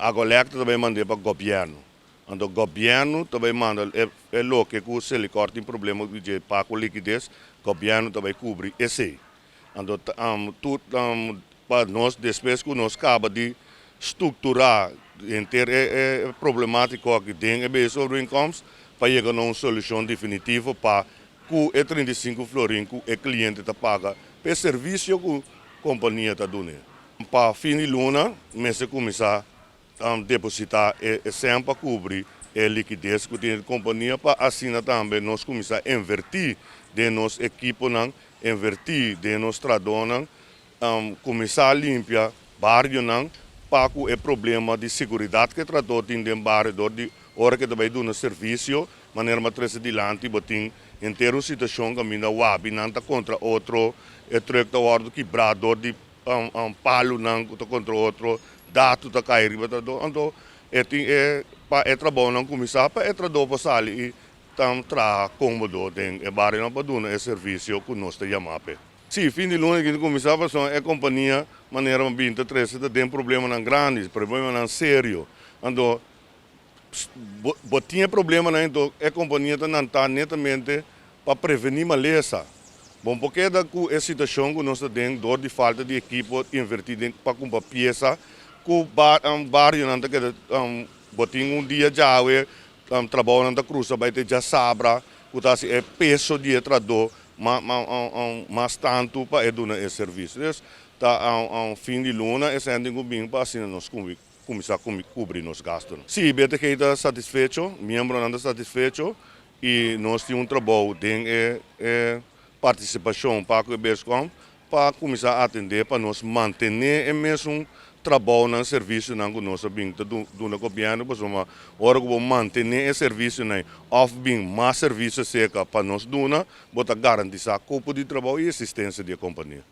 Aqualectra ta bai mand'é pa gobièrnu. Anto gobièrnu ta bai manda e loke ku Selikor tin problema ku dje pa ku likides, gobièrnu ta bai kubri esei. Anto tur pa nos despues ku nos kaba di strukturá henter e problemátiko aki den e beheersovereenkomst pa yega na un solushon definitivo pa ku e 35 florin ku e kliente ta paga pa e servisio ku kompania ta dun'é. Pa fin di luna mester kuminsá depositá e sèn pa kubri e likides ku tin e kompania pa asina tambe nos kuminsá invertí den nos ekiponan, invertí den nos trahadónan, kuminsá limpia barionan pa ku e problema di seguridat ku e trahadó tin den bario dor di ora ku e ta bai duna servisio. Manera mi a trese dilanti, bo tin henter un situashon kaminda wabinan ta kontra otro, e trùk ta wòrdu kibrá dor di palunan ku ta kontra otro, datu ta kai riba trahadó. Anto e tin e pa e trabounan kuminsá pa e trahadó por sali i ta traha kómodo den e barionan pa duna e servisio ku nos ta yamá p'e. Sí, fin di luna ki ta kuminsá pasobra e kompania manera mi bin ta trese ta den problemanan grandi, problemanan serio. Anto bo tin e problemanan enton e kompania ta nantá netamente pa prevení malesa. Bo por keda ku e situashon ku nos ta den dor di falta di ekipo invertí den pa kumpra piesa ku barionan ta keda bo tin un dia djawe trabounan ta krusa bai te djasabra ku ta hasi e peso di e trahadó mas tantu pa e duna e servisio. Entonces ta fin di luna esei tin ku bin pa asina nos kuminsá kubri nos gastunan. Sí, BTG ta satisfecho, miembronan ta satisfecho i nos tin un trabou den e partisipashon pa ku e Beerskom pa kuminsá atendé pa nos mantené e mesun trabounan, servisionan ku nos a bin ta duna gobièrnu pasobra ora ku bo mantené e servisionan òf bin mas servisio serka pa nos duna, bo ta garantisá kupo di trabou i eksistensia di e kompania.